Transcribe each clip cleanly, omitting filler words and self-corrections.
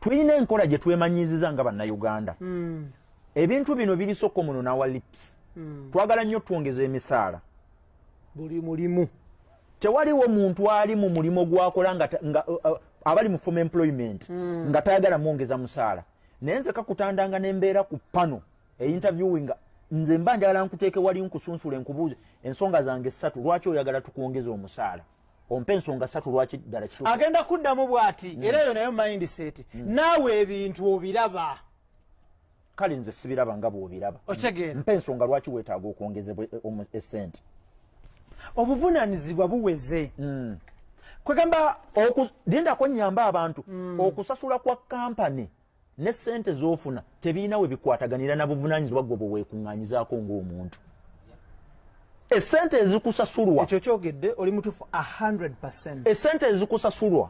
Tulina enkola gye twemanyiiziza nga Bannayuganda. Ebintu bino biri so common on our lips. Twagala nnyo twongeza emisaala. Buli mulimu. Tewaliwo muntu ali mu mulimu gwakola nga abali mu formal employment nga tayagala mwongeza musaala. Naye nze kakutandanga nembeera ku pano einterviewing, nze mba njagala nkuteeke wali, nkusunsule, nkubuuze ensonga zange ssatu lwaki oyagala tukwongeza omusaala. Ompe ensonga ssatu lwaki ddala kituufu. Agenda kuddamu bw'ati, era eyo nayo mindset. Naawe ebintu obiraba. Kale nze sibiraba nga bw'obiraba. Okitegeera? Mpa ensonga lwaki weetaaga okwongezebwa essente. Obuvunaanyizibwa buweze. Kwegamba Lindako nyamba abantu. Okusasula kwa kampani ne sente z'ofuna tebiina we bikwataganira na buvunaanyizibwa gwe bwe weekuŋŋaanyizaako ng'omuntu. Esente ezikusasulwa Ekyo kyogedde oli mutuufu 100. Esente ezikusasulwa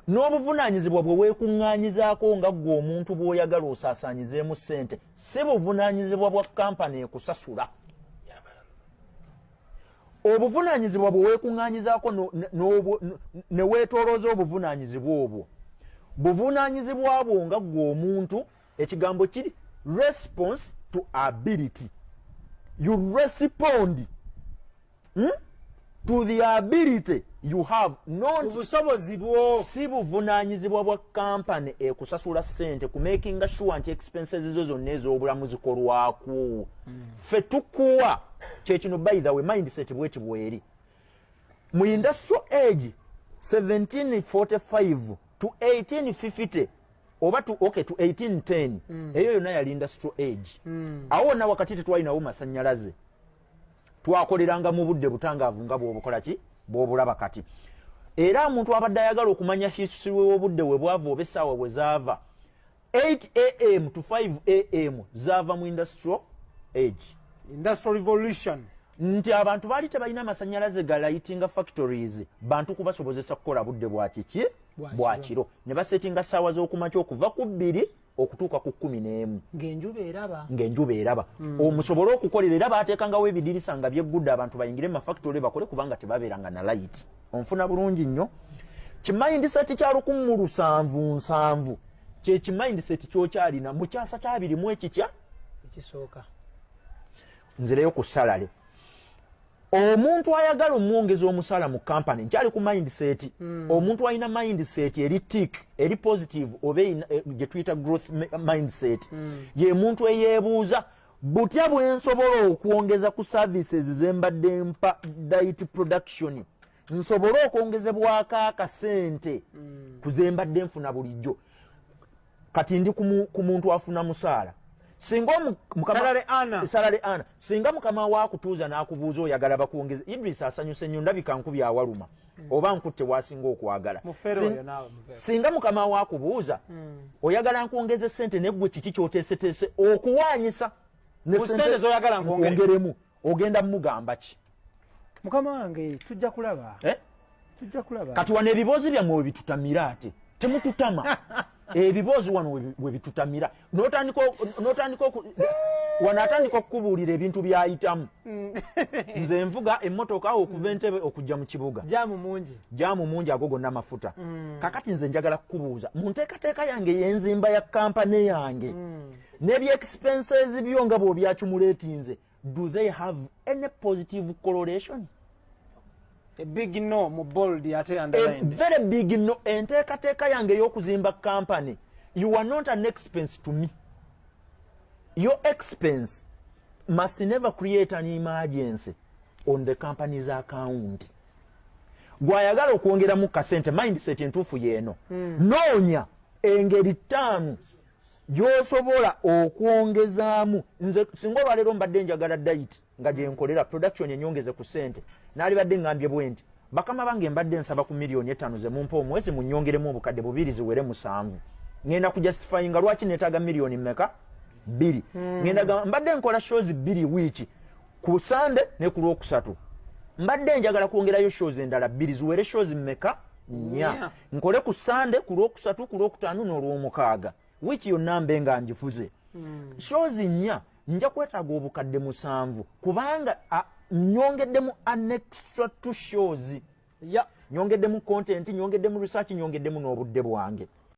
n'obuvunaanyizibwa bwe weekuŋŋaanyizaako nga ggwe omuntu bw'oyagala osaasaanyizeemu ssente si buvunaanyizibwa bwa kampani ekusasula. Obuvunaanyizibwa bwe weekuŋŋaanyizaako ne weetoolooza obuvunaanyizibwa obwo, buvunaanyizibwa bwo nga ggwe omuntu. Ekigambo kiri response to ability. You respond, To the ability you have, not Obusobozi bwo. Si buvunaanyizibwa bwa kampani ekusasula ssente ku makinga sure nti expenses zo zonna ez'obulamu zikolwako. Ffe tukuwa kyekino. By the way, mindset bweti bweri mu industrial age, 1745 to 1850 oba to, okay, to 1810. Eyo yonna yali industrial age. Awo wonna wakati tetwalinawo masanyalaze, twakoleranga mu budde butangaavu nga bwobukola ki bwobulaba kati. Era omuntu abadde ayagala okumanya history w'obudde we bwava oba essaawa bwe zaava, 8 a.m. to 5 a.m. zaava mu industrial age. Industrial revolution. Nti abantu baali tebalina masanyalaze ga lightinga factories, bantu kubasobozesa kukola budde bwa kiki? Bwa. Bwa kiro. Ne basetinga ssaawa z'okumakya okuva ku 2 okutuuka ku 11. Ng'enjuba eraba. Ng'enjuba eraba, omusobole okukolera. Era baateekangawo ebidirisa nga byeggudde, abantu bayingire mu mafactory bakole, kubanga tebabeeranga na light. Onfuna bulungi nnyo? Kimindset kya 1770 kye kimindset kyokyalina mu kyasa kyabirimu ekikya ekisooka. Nzireyo ku salary. Omuntu ayagala omwongeza omusaala mu kampany, nkyali ku mindset. Omuntu alina mindset eri tik, eri positive, oba gye tuyita growth mindset, ye muntu eyeebuuza, butya bwe nsobola okwongeza ku services ze mbadde mpa diet production, nsobole okwongezebwako akasente ku ze mbadde nfuna bulijjo? Kati ndi ku muntu afuna musaala. Singa Salary earner. Salary earner. Singa mukama wakutuuza n'akubuuza, oyagala bakwongeze? Idris asanyuse nnyo, ndabika nkubi awaluma oba nkutte wasinga okwagala. Mufere oyo naawe mufere. Singa mukama wakubuuza, oyagala nkwongeze sente, neggwe kiki kyoteeseteese okuwaanyisa ne Ku ssente z'oyagala nkwongere? Nkwongeremu, ogenda mugamba ki? Mukama wange, tujja kulaba. Eh? Tujja kulaba. Kati wano ebiboozi byammwe we bitutamira, ate temututama. Ebiboozi wano we bitutamira, n'otandika wano atandika okukubuulira ebintu byayitamu. Nze nvuga emmotoka okuva Entebe okujja mu kibuga. Jam mungi. Jam mungi, ago gonna mafuta. Kakati nze njagala kukubuuza, mu nteekateeka yange y'enzimba ya kampane yange n'ebye expenses byo nga bw'obyaccumulatinze, do they have any positive correlation? A big no mu bold ate A underlined. very big no. Enteekateeka yange ey'okuzimba company, you are not an expense to me. Your expense must never create an emergency on the company's account. Gwayagala okwongeramu kasente, mindset entuufu yeeno. Noonya engeri ttaano gy'osobola okwongezaamu. Nze singa olwaleero mbadde njagala diet nga gyenkolera production enyongeze ku sente, naalibadde ngambye bwe nti, bakama bange, mbadde nsaba ku miliyoni 5 ze mumpa omwezi, munyongeremu obukadde 2 ziwere 7. Ngenda kujustifyinga lwaki neetaaga miliyoni mmeka? 2. Ngenda gamba, mbadde nkola shows bbiri wiiki, ku Sande ne ku Lwokusatu. Mbadde njagala kwongerayo shows endala bbiri, ziwere shows mmeka? Nnya. Nnya. Nkole ku Sande, ku Lwokusatu, ku Lwokutaano n'Olwomukaaga, wiiki yonna mbe nga ngifuze shows nnya. Nja kwetaaga obukadde 7 kubanga nyongeddemu an extra two shows. Nyongeddemu content, nyongeddemu research, nyongeddemu n'obudde bwange.